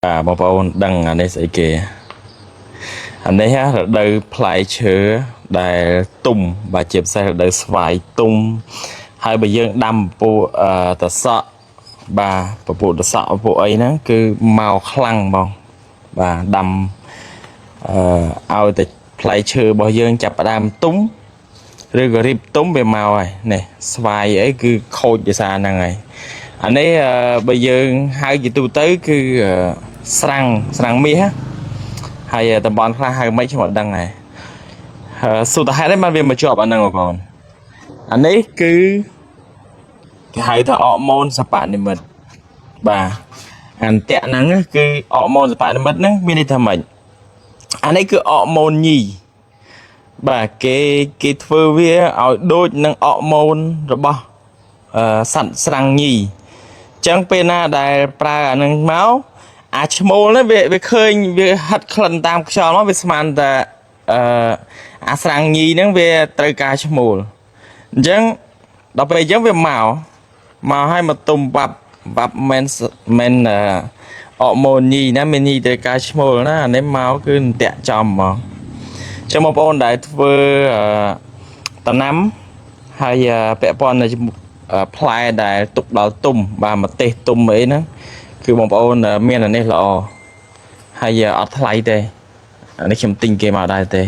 បាទបងប្អូនដឹងអានេះស្អីគេអានេះហ่ะរដូវផ្លែឈើដែលទុំបាទជាពិសេសរដូវស្វាយទុំហើយបើយើងដាំពពួកអឺតសក់បាទពពួកតសក់ពពួកអីហ្នឹងគឺមកខ្លាំងបងបាទដាំអឺឲ្យតែផ្លែឈើរបស់យើងចាប់ផ្ដើមទុំឬក៏រៀបទុំវាមកហើយនេះស្វាយអីគឺខូចដោយសារហ្នឹងហើយ អានេះអឺបើយើងហៅជាទូទៅគឺអឺស្រាំងស្រាំងមាសណាហើយតំបន់ខ្លះហៅមិនខ្ញុំអត់ដឹងដែរអឺសុទ្ធតែហេតុហ្នឹងបានវាមកជាប់អាហ្នឹងបងប្អូនអានេះគឺគេហៅថាអរម៉ូនសបនិមិត្តបាទអន្តៈហ្នឹងគឺអរម៉ូនសបនិមិត្តហ្នឹងមានន័យថាម៉េចអានេះគឺអរម៉ូនញីបាទគេគេធ្វើវាឲ្យដូចនឹងអរម៉ូនរបស់អឺសត្វស្រាំងញី ចឹងពេលណាដែលប្រើអានឹងមកអាឈ្មោលនេះវាវាឃើញវាហិតក្លិនតាមខ្យល់មកវាស្មានតែអឺអាស្រាំងញីហ្នឹងវាត្រូវការឈ្មោលអញ្ចឹងដល់ពេលអញ្ចឹងវាមកមកឲ្យមកទុំបាប់បាប់មិនមិនអឺអរម៉ូនញីណាមានញីត្រូវការឈ្មោលណាអានេះមកគឺអន្ទាក់ចំហ្មងអញ្ចឹងបងប្អូនដែលធ្វើអឺតំណាំ ហើយអឺពាក់ព័ន្ធនឹងជាមួយអឺផ្លែដែលទុកដល់ទុំបាទម្ទេសទុំអីហ្នឹងគឺបងប្អូនអឺមានអានេះល្អហើយអឺអត់ថ្លៃទេអានេះខ្ញុំទិញគេមកដែរទេ